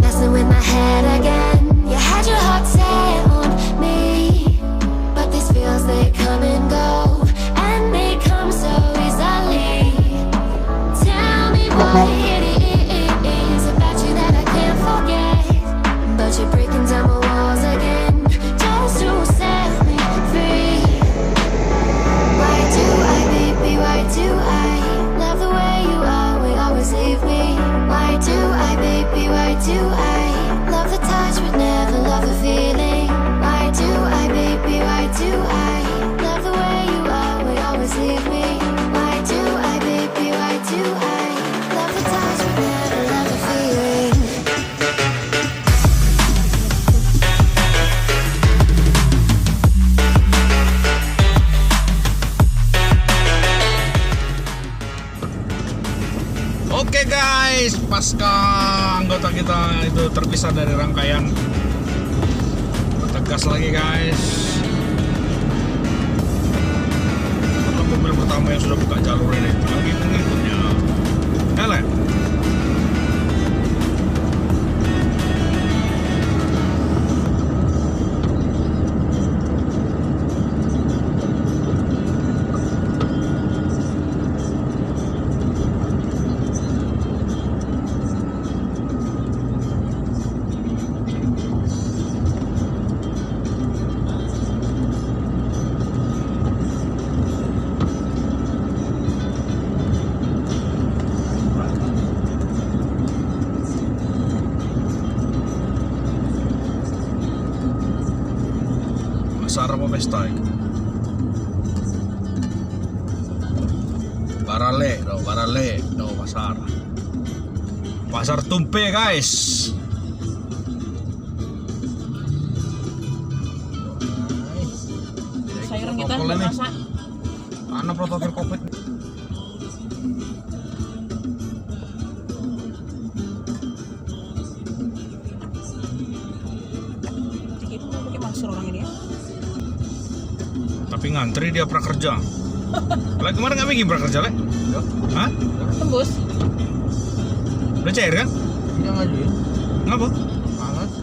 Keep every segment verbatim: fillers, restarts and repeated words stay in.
Messing with my head again. You had your heart set on me, but these feels, they come and go, and they come so easily. Tell me what it is about you that I can't forget, but you're breaking down my walls again just to set me free. Why do I, baby, why do I love the way you always, always leave me? Why do I, baby, why do I love the touch but never love the feeling? Why do I, baby, why do I love the way you always, always leave me? Why do I, baby, why do I love the touch but never love the feeling? Oke guys, pasca anggota kita itu terpisah dari rangkaian, tegas lagi guys. Karena mobil pertama yang sudah buka jalur ini, yang ngikut-ngikutnya. Hele. Pasar apa pesta ini? Barale, do, barale, do, pasar. Pasar Tumpe, guys. Sayuran kita protokol ini. Masa? Mana protokol covid? Dikit mau pakai masker orang ini ya. Tapi ngantri dia prakerja. Lah, kemarin nggak bikin prakerja, Le? Iya. Hah? Tembus. Udah cair, kan? Iya, ngajuin. Ngapa? Males.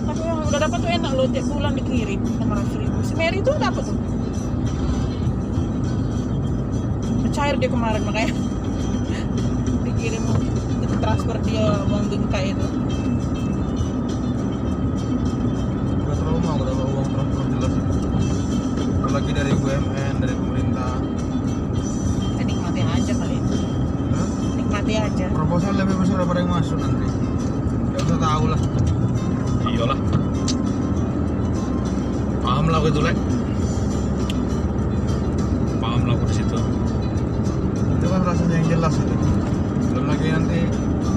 Tapi yang udah dapat tuh enak loh, tiap bulan dikirim lima ratus ribu. Si Mary tuh dapat tuh. Cair dia kemarin, makanya dikirim itu, transfer dia uang bingkai itu. Gua trauma, gua dapat uang transfer jelas. Apalagi dari B U M N, dari pemerintah. Ya, nikmati aja kali itu. Hah? Nikmati aja. Proposal lebih besar daripada yang masuk nanti. Gak usah tahu lah. Iyalah. Paham lah aku itu, Le. Paham lah aku di situ. Itu kan rasanya yang jelas itu. Belum lagi nanti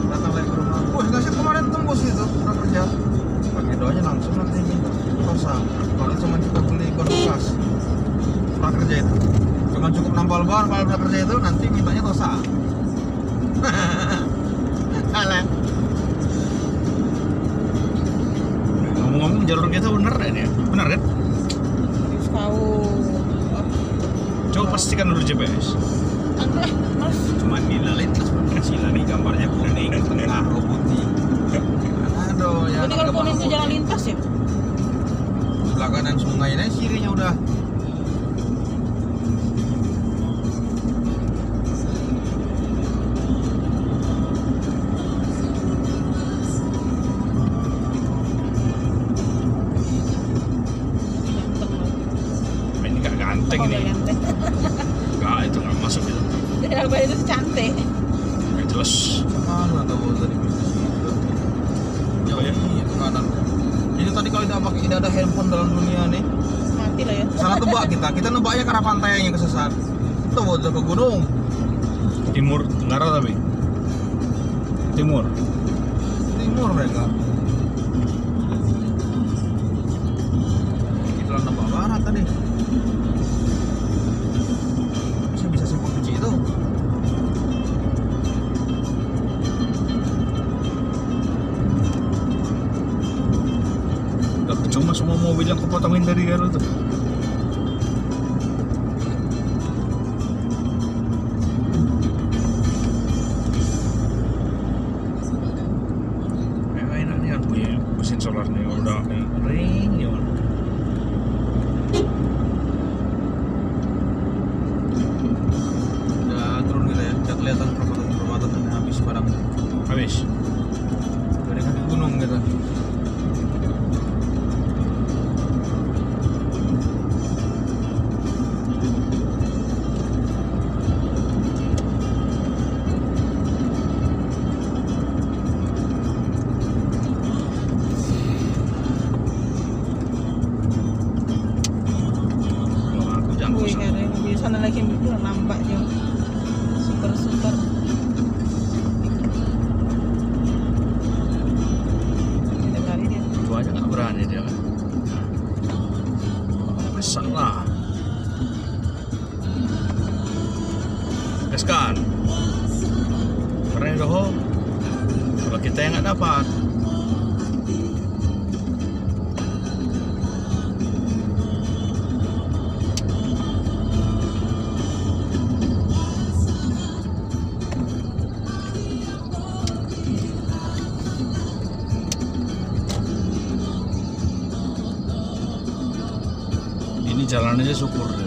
datang lagi ke rumah. Wah, nasib kemarin tembus itu, prakerja. Pakai doanya langsung nanti minta tosa. Padahal cuma cukup beli ban bekas. Prakerja itu. Cuma cukup nampal ban, kalau prakerja itu nanti mintanya tosa. Alah. Ngomong-ngomong, jalur kita bener ya, ini ya? Bener, kan? Harus tahu. Coba pastikan dulu G P S. Ada, Mas. Cuman di lalu lintas, Mas. Sila nih gambarnya kuning, tengah, oh, putih. Aduh, ya. Jadi kalau kuning itu jalan lintas ya? Sebelah kanan sungai, nah, sirinya udah. Ini gak ganteng ini. Gak, itu gak masuk itu. Jadi apa itu cantik? Gak jelas. Mana tahu tadi. Ya, iya, itu kanan. Itu tadi kalau tidak pakai, tidak ada handphone dalam dunia nih. Mati lah ya. Salah tebak kita. Kita nebaknya ke arah pantainya, kesesat. Itu buat ke gunung. Timur Tenggara tapi. Timur. Timur mereka. Kita nebak barat tadi. Bisa, bisa simpang kecil itu. Udah Semua mobil yang kepotongin dari Garut tuh. Memang enak nih, punya mesin solar nih, udah ring ya. Udah turun kita ya, udah kelihatan perempatan-perempatan, habis padang. Habis. Dari kaki gunung kita. Wih, ada yang mobil sana lagi, mobil nambah dia. Super, super. Ini kali dia. Itu aja nggak berani dia kan. Besar lah. Gaskan. Keren doho. Kalau kita yang nggak dapat. Ini jalan aja syukur deh.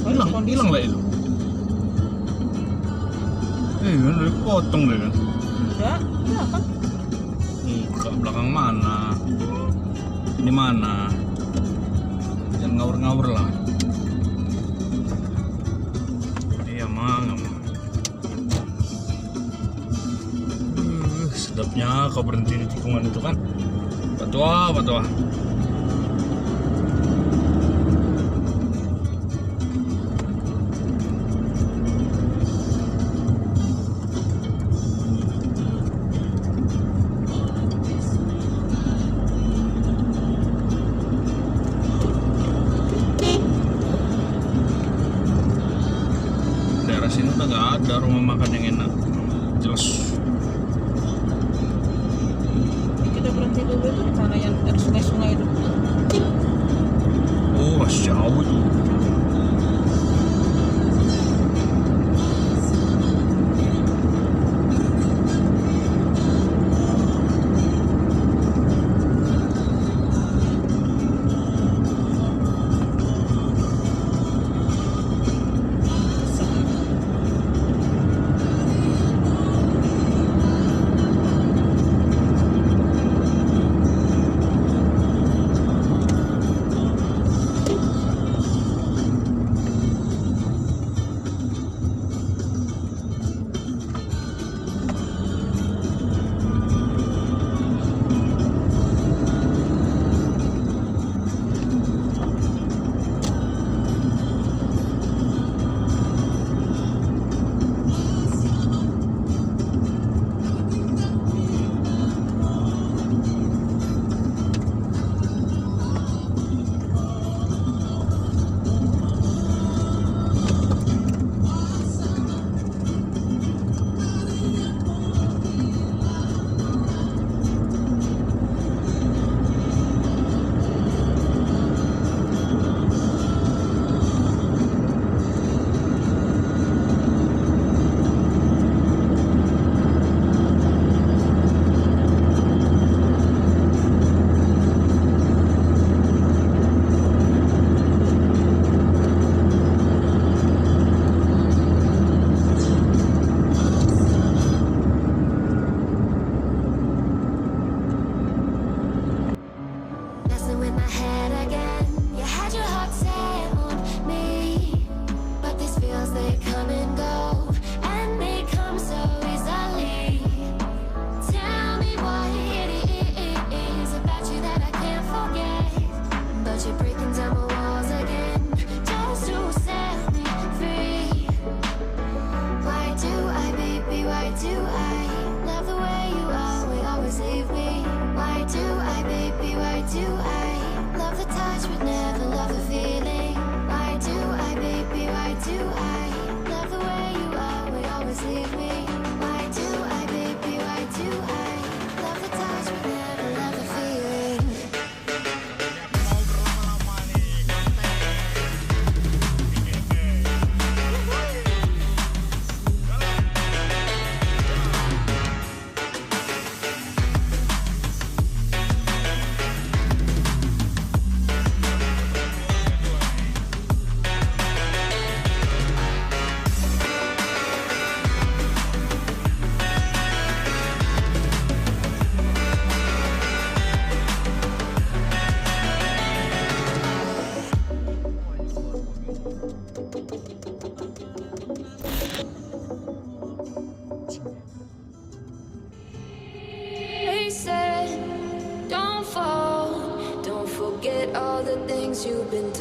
Hilang, hilang lah itu. Eh, kan udah potong deh kan. Enggak, enggak apa. Enggak, belakang mana? Di mana? Jangan ngawur-ngawur lah. Iya, mang, mang. Uh, sedapnya kau berhenti di tikungan itu kan. Patua, patua. Daerah sini udah nggak ada rumah makan yang enak. Jelas. Kita berhenti dulu itu di sana yang ada sungai-sungai itu. Oh, masih jauh itu.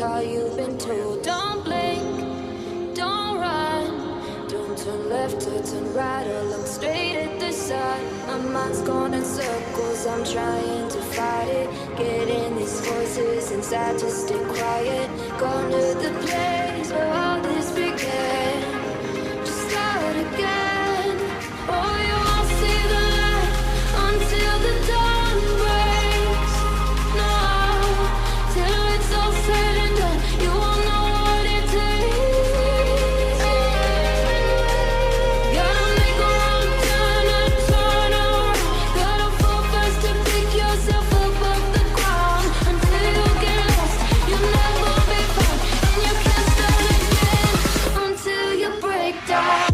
You've been told, don't blink, don't run, don't turn left or turn right or look straight at the sun. My mind's going in circles, I'm trying to fight it. Getting these voices inside to stay quiet. Gone to the place where all this began. Just start again. Oh, you won't see the light until the dawn breaks. No, till it's all said and done, you won't know what it takes. Gotta make a wrong turn and turn around. Gotta fall first to pick yourself up off the ground. Until you get lost, you'll never be found. And you can't start again until you break down.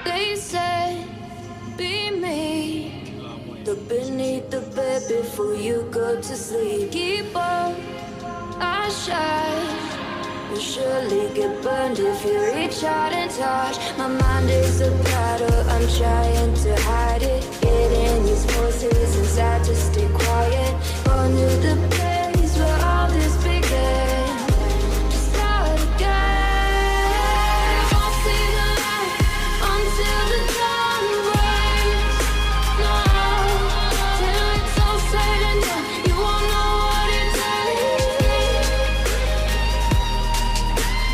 They said, be meek, look beneath the bed before you go to sleep. Keep on, I shine. You'll surely get burned if you reach out and touch. My mind is a battle, I'm trying to hide it. Getting these voices inside to stay quiet. Gone to the place where all this began. Just start again. Won't see the light until the dawn breaks. No, till it's all said and done, you won't know what it takes.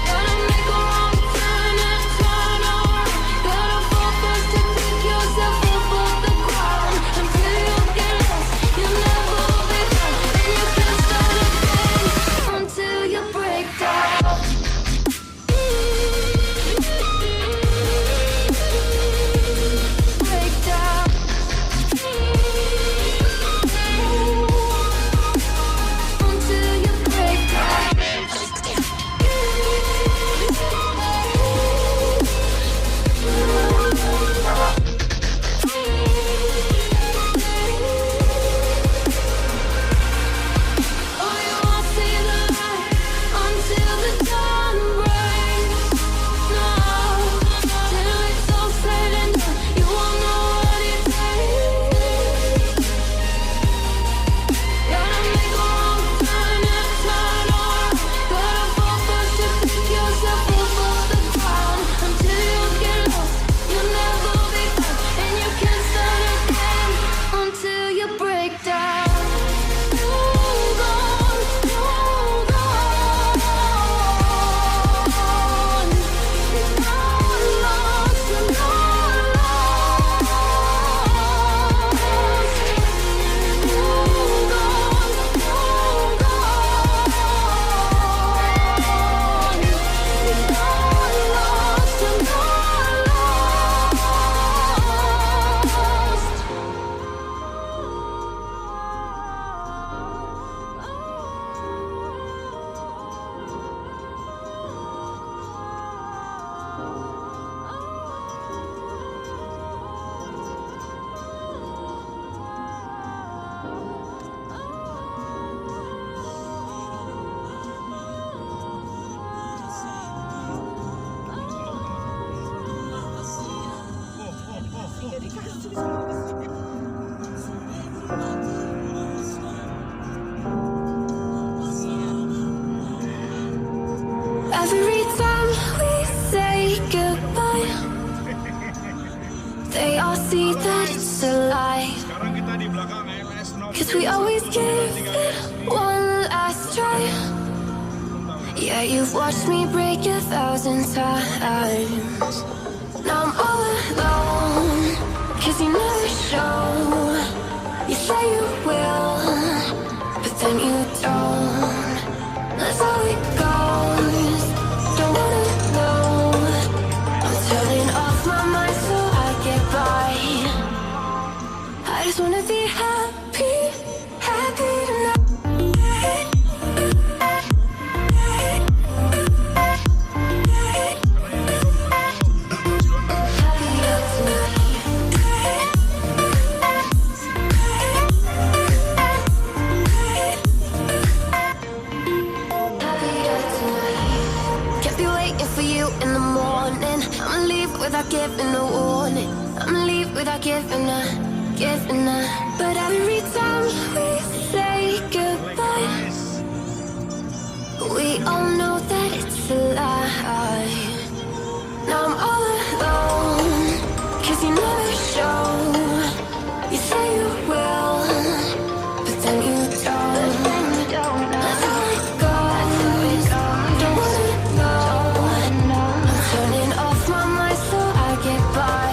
Gotta make a wrong turn and turn around. Gotta fall first to pick yourself up off the ground. Until you get lost, you'll never be found. And you can't start again until you break down. Every time we say goodbye, they all see that it's a lie. 'Cause we always give it one last try. Yeah, you've watched me break a thousand times. Now I'm all alone, 'cause you never show. You say you will, but then you don't. That's how it goes. Don't wanna know. I'm turning off my mind so I get by. I just wanna be happy, happy tonight. Giving a warning, I'ma leave without giving a, giving a. But every time we say goodbye, we all know that it's a lie. Now I'm all alone, 'cause you never show. You say you will, but then you don't. That's how it goes. Don't wanna know. I'm turning off my mind so I get by.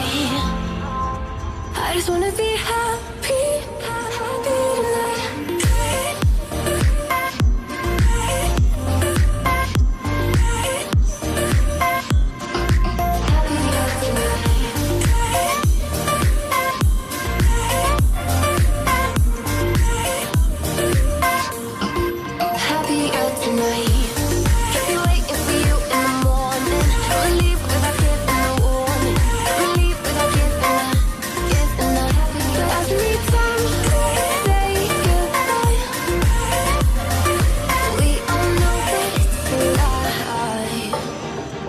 I just wanna be happy, happy tonight.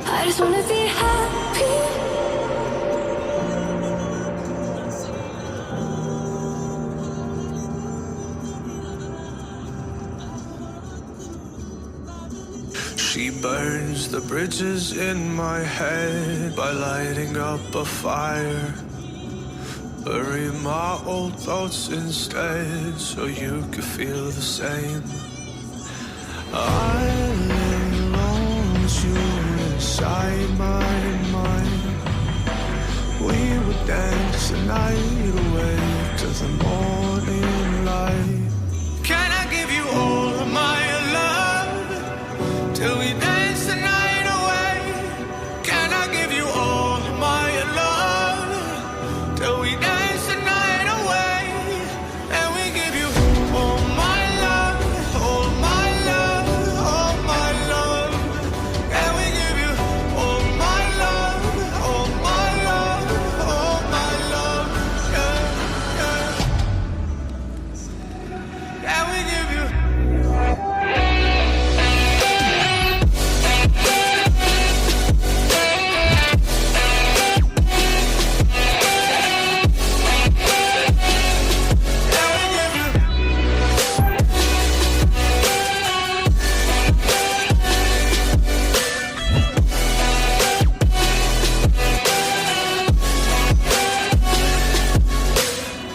I just wanna be happy. She burns the bridges in my head by lighting up a fire. Bury my old thoughts instead, so you could feel the same. I live alone with you inside my mind. We would dance the night away till the morning light. Can I give you all of my love till we dance the night away? Can I give you all of my love till we dance the night away? And we give you all my love, all my love, all my love. And we give you all my love, all my love, all my love. Yeah, yeah. And we give you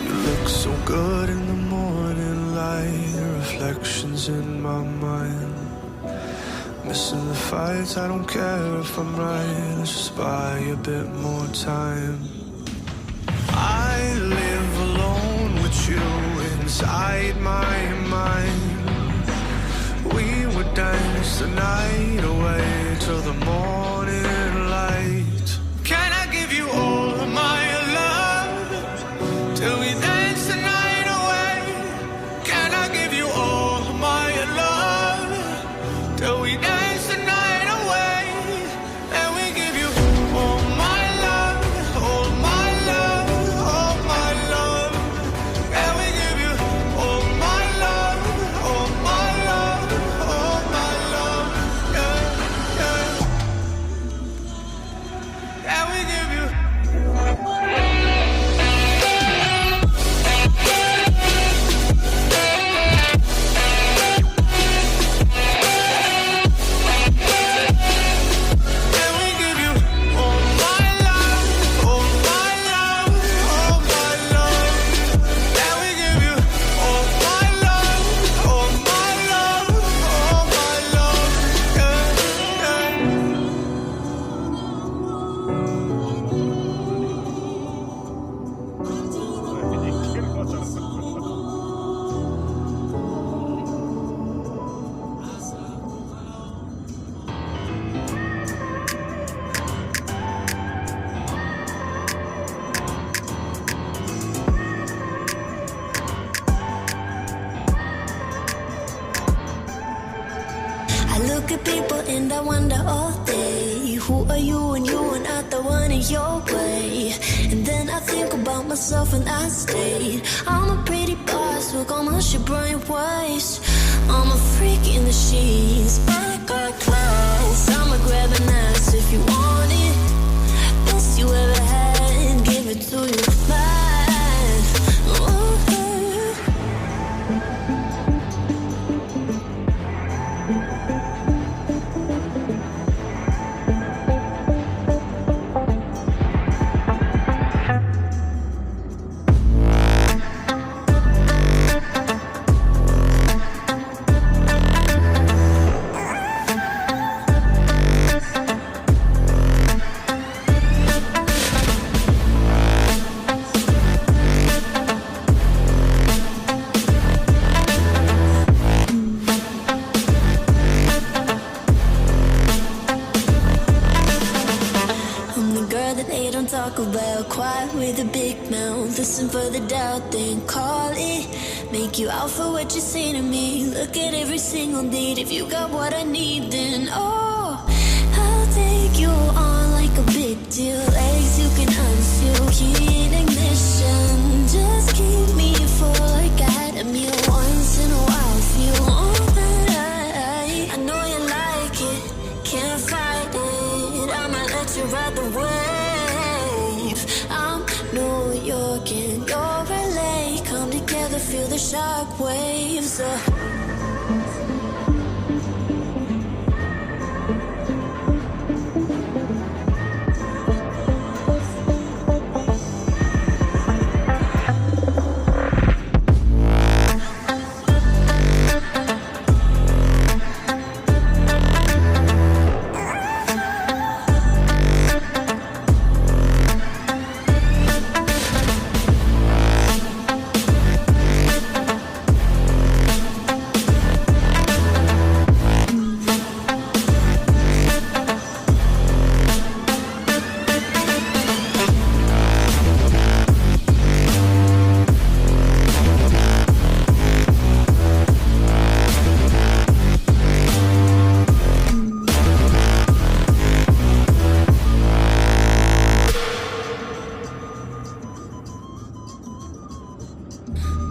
You look so good in the morning light, reflections in my mind. Missing the fights, I don't care if I'm right. Let's just buy a bit more time. I live alone with you inside my mind. We would dance the night away till the morning light. Can I give you all of my love till we dance the night away? Can I give you all my love till we dance the night away? And we give you all my love, all my love, all my love. And we give you all my love, all my love, all my love. Yeah, yeah. And we give you I look at people and I wonder all day, who are you when you are not the one in your way? And then I think about myself and I stay. I'm a pretty boss, look on my shit brainwaves. I'm a freak in the sheets, but I got class. I'ma grab an ass if you want it. Best you ever to your mind. Ooh. I'm the girl that they don't talk about. Quiet with a big mouth. Listen for the doubt, then call it. Make you out for what you say to me. Look at every single need. If you got what I need, then oh, I'll take you on like a big deal. Legs you can unseal. Key in ignition. Just keep me full like Adam. You once in a while feel all that I, I know you like it. Can't fight it, I'ma let you ride the wave. I'm New York and you're L A. Come together, feel the shock waves. Uh.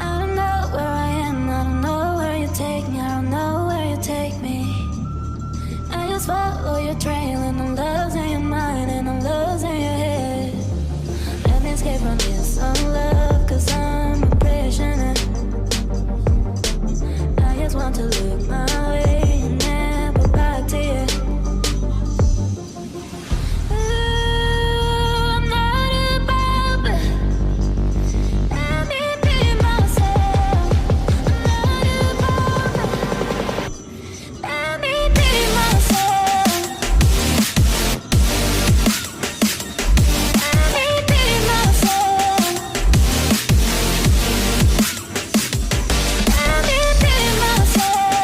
I don't know where I am, I don't know where you take me, I don't know where you take me. I just follow your trail and I'm losing your mind and I'm losing your head. Let me escape from this unlove, 'cause I'm a prisoner. I just want to look my way and never back to you. Ooh, I'm not a bad bitch. Let me be myself. I'm not a bad bitch. Let me be myself. Let me be myself. Let me be myself.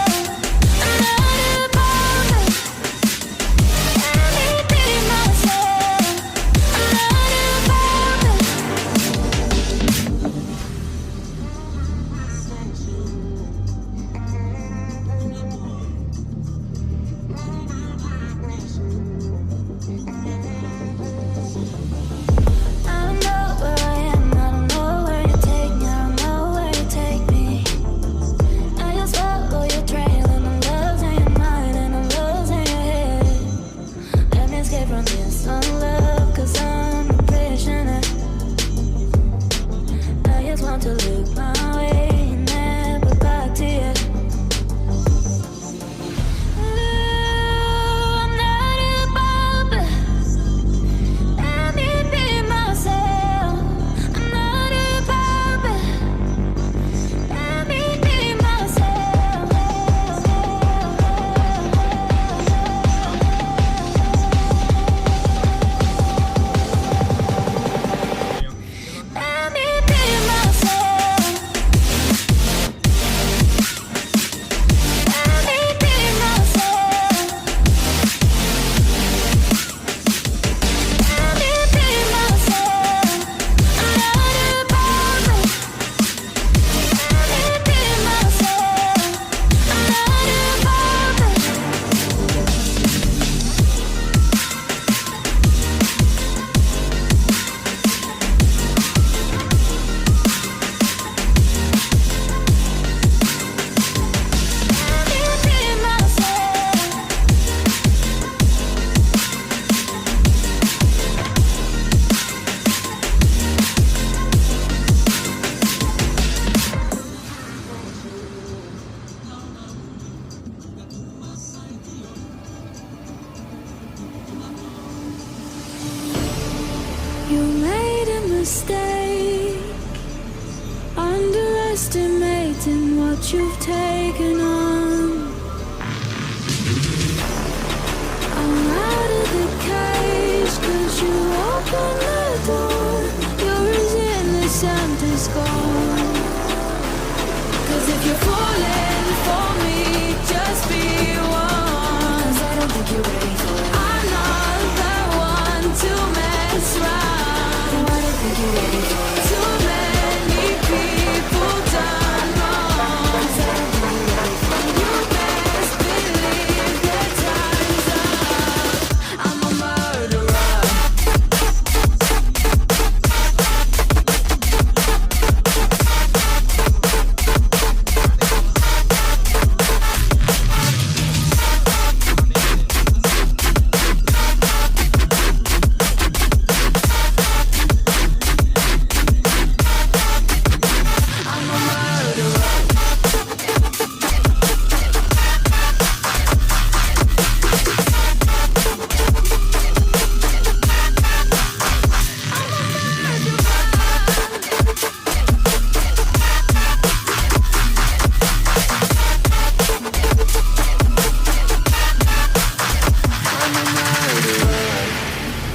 What you've taken on. I'm out of the cage, 'cause you opened the door. You're as innocent as gold. 'Cause if you're falling for me, just be warned. 'Cause I don't think you're ready for it. I'm not the one to mess round. I don't think you're ready for it. Too many people done wrong. 'Cause I don't think you're ready for it. You best believe that time's up. I'm a murderer.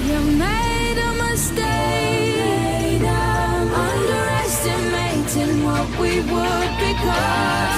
You made a mistake, underestimating what we would become.